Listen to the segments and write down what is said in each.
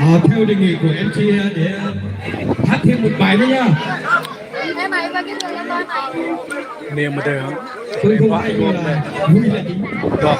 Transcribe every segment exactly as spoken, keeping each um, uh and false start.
Ờ, theo đề nghị của em xê để hát thêm một bài nữa nha. Niềm mà đời hả? Tôi không phải là vui là chính. Rồi.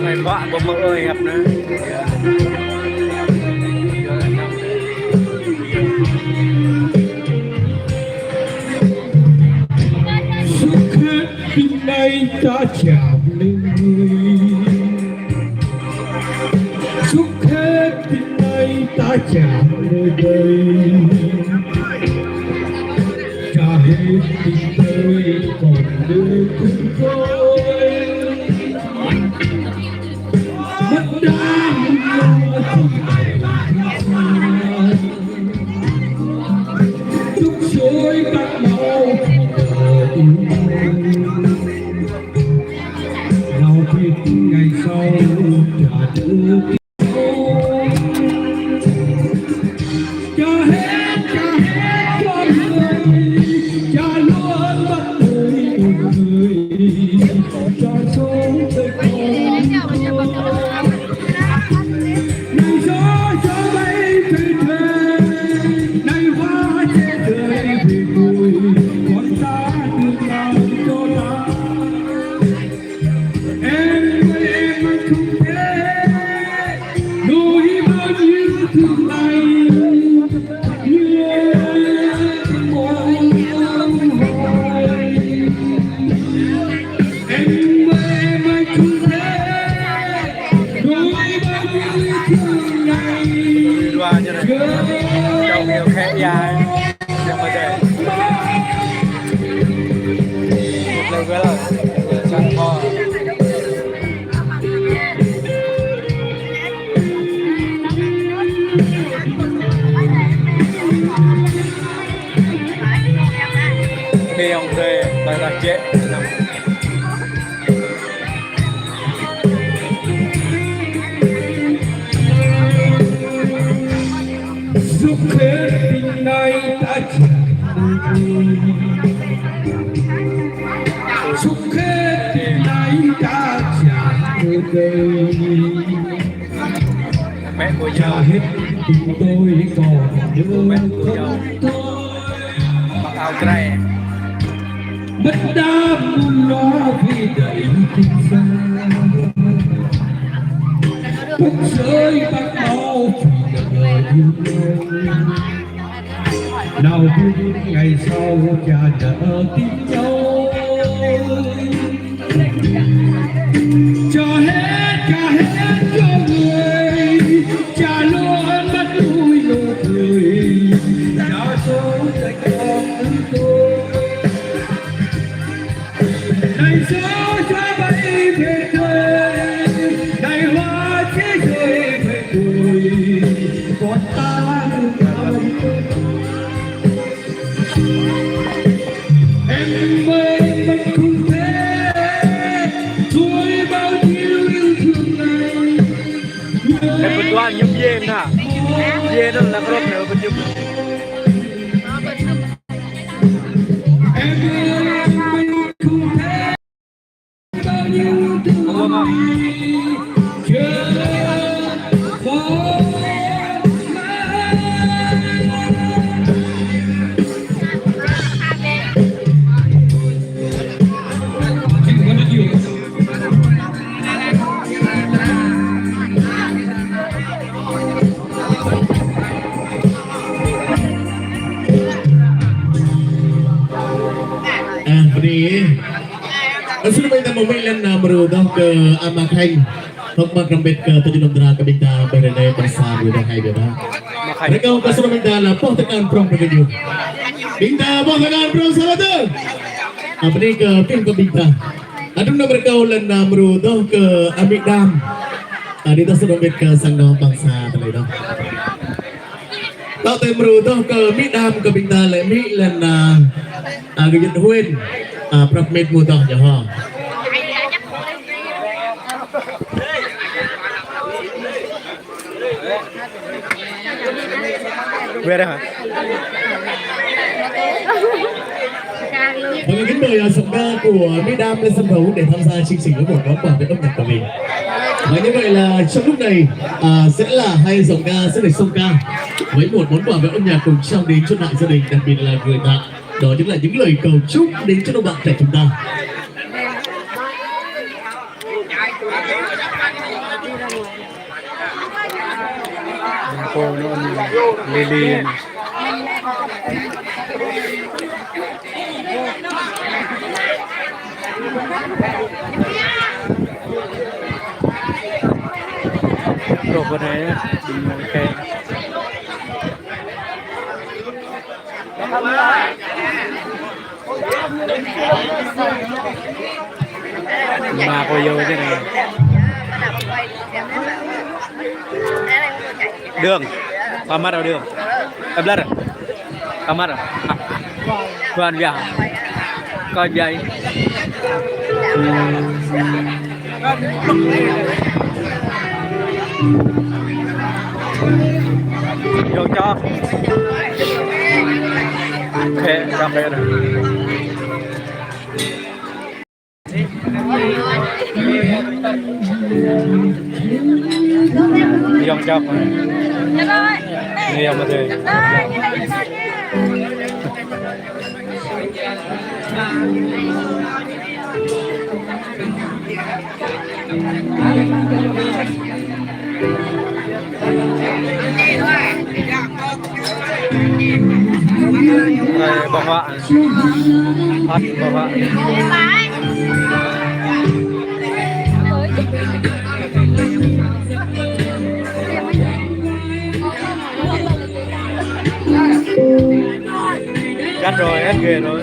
Mày vợ của mợ ơi gặp nữa. Suốt hết đêm nay ta chào đêm. Suốt hết đêm nay ta chào đêm. Chả hết tình tôi còn đêm không thôi. Mất đã muốn lo thì phải. Chúc sôi tắt máu. Nào biết ngày sau trả đỡ. Chả hết, chả hết con người, chả luôn bắt tôi một người, chả sống đời con. Này gió, gió bay về trời, này hoa che trời về vùi, còn ta đừng làm cho ta. Em ơi, em ơi, không thể nuôi bao nhiêu thương ngày như mong mỏi. Em ơi, em ơi, không thể nuôi bao nhiêu thương ngày. Dua aja deh. Kau kêu kayak ya. Yang ada. Level. Sang kau. Đi ông thuê bài nhạc chế. Suốt hết tình này ta chả, suốt hết tình này ta chả đời. Mẹ của Chả Yao. Hết tình tôi còn nhớ. Mẹ của Yao. Mặc áo gray. Mất đã muốn lo vì đầy tình xa. Phút giây bạc màu vì nợ yêu thương. Nào biết ngày sau chả nợ tình nhau. Chả hết, chả hết con người, chả luôn bắt tôi nụ cười, chả sống sạch con tôi. Này gió, gió bay về trời, này hoa thế giới về tôi, còn ta đừng bao. Em ơi, em ơi, không thể chuỗi bao nhiêu yêu thương này. Em bật loa nhấp dê nè. Dê nó là cái rốt nữa, bật nhấp. Em ơi, em ơi, Ơ, bơni. Ơ, sĭt ƀing ta mơ̆ng amĭ lăn, ơ, mrô dŏ kơ ama Khanh. Hơ̆k mơak rơmbet kơ tơjuh năm dra kơ ƀing ta ƀơi rơnai pơsa mrô dŏ hai biă mă. Rơkâo kơ sĭt ƀing ta lăp boh tơngan prŏng kơ ñu. Ƀing ta boh tơngan prŏng sa lăp tơ. Ơ, bơni kơ phim kơ ƀing ta. Adŭng nao rơkâo lăn, ơ, mrô dŏ kơ amĭ Đam. Ơ, đi ta sĭt rơmbet kơ sang anŏ pơsa tơlơi dŏ. Tŏ tơlơi mrô dŏ kơ amĭ Đam kơ ƀing ta lĕ amĭ lăn, ơ, ơ, gơyut Huen, ơ, prăp mĕt mơ̆ dŏ yơh hŏ. Wơ̆t hă? Vâng, kính mời, à, giọng ca của Mỹ Đam lên sân khấu để tham gia chương trình với một món quà về âm nhạc của mình. Và như vậy là trong lúc này, à, sẽ là hai giọng ca sẽ được song ca với một món quà về âm nhạc cùng trao đến cho đại gia đình, đặc biệt là gửi tặng. Đó chính là những lời cầu chúc đến cho các bạn trẻ chúng ta. Cô nó lì lì. Rô bên này á, bình luận khen. Mà cô vô chứ này. Đường. Qua mắt đâu Đường. Em lật à? Qua mắt à? Quan bia. Coi bia. Vô cho. Khẽ, cà phê rồi. Yong chọc. Yong mà thế. Bông hoa. Hot bông hoa. Cắt rồi, hết ghê rồi.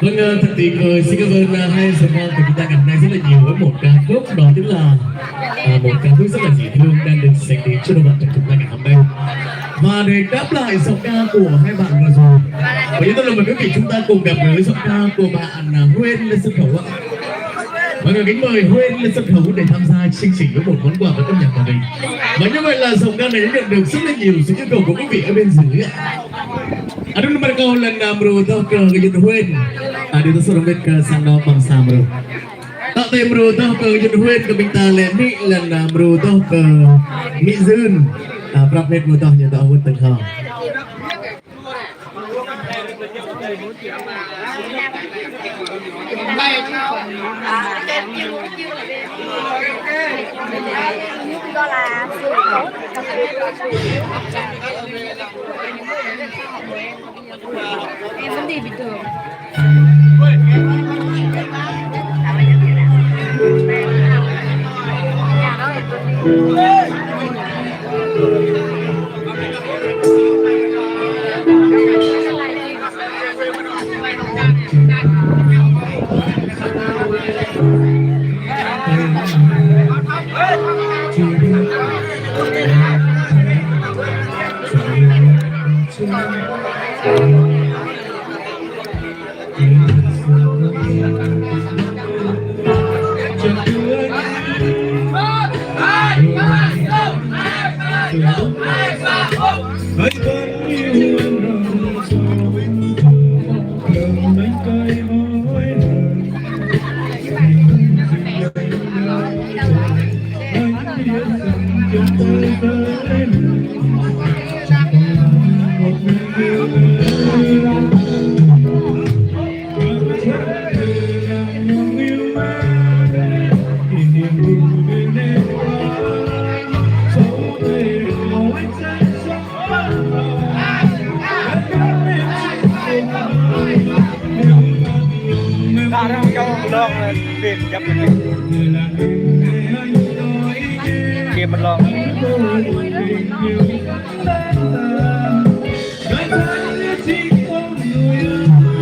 Vâng, ờ, thật tuyệt vời. Xin cảm ơn, ờ, hai giọng ca của chúng ta ngày hôm nay rất là nhiều với một ca khúc đó chính là, ờ, một ca khúc rất là dễ thương đang được dành đến cho đôi bạn trẻ chúng ta ngày hôm nay. Và để đáp lại giọng ca của hai bạn vừa rồi, và chúng tôi là mời quý vị chúng ta cùng gặp gỡ giọng ca của bạn, ờ, Huen lên sân khấu ạ. Vâng, kính mời Huen lên sân khấu để tham gia chương trình với một món quà và âm nhạc của mình. Và như vậy là giọng ca này đã nhận được rất là nhiều sự yêu cầu của quý vị ở bên dưới ạ. Adŭn mơ̆ng kâo lĕ, a, mrô dŏ kơ Yuan Huen. A, dŏ tơsuh rơmet kơ sang đo păng sa mrô. Tŏ tê mrô dŏ kơ Yuan Huen kơ ƀing ta lĕ mĭ lĕ, a, mrô dŏ kơ mĭ Dưn. A, prăp met mrô dŏ ñu dŏ hŭt tơ̆ng hŏ. Em vẫn đi bình thường.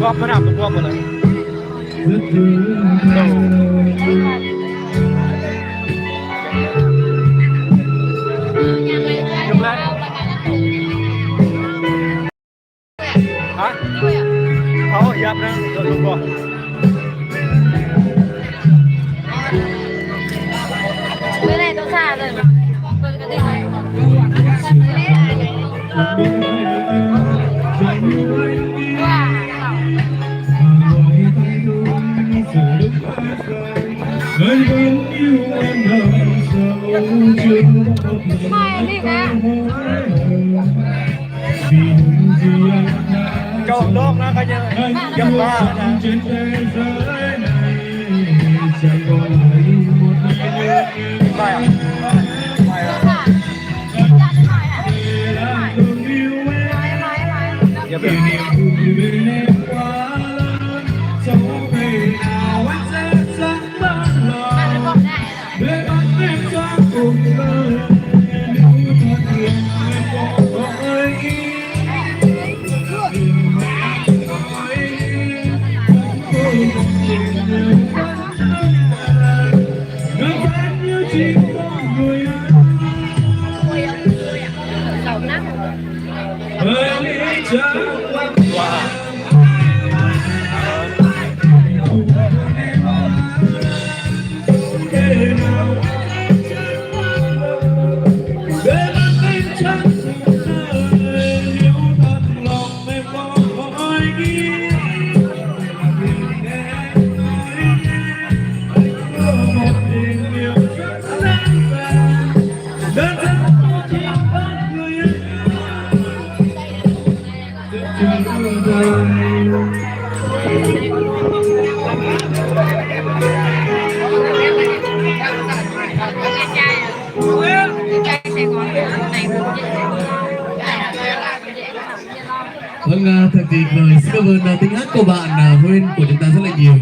Gop mơnă, gop mơnă. Hả? Ơ, yap na, dŏ lŭng boh. Bữa nay tôi xa rồi. Câu đốt nó có như dăm ba hả? Bài à? Bài à? Dạ, bài. Vâng, à, thật tuyệt vời. Xin cảm ơn, à, tiếng hát của bạn, à, Huen của chúng ta rất là nhiều.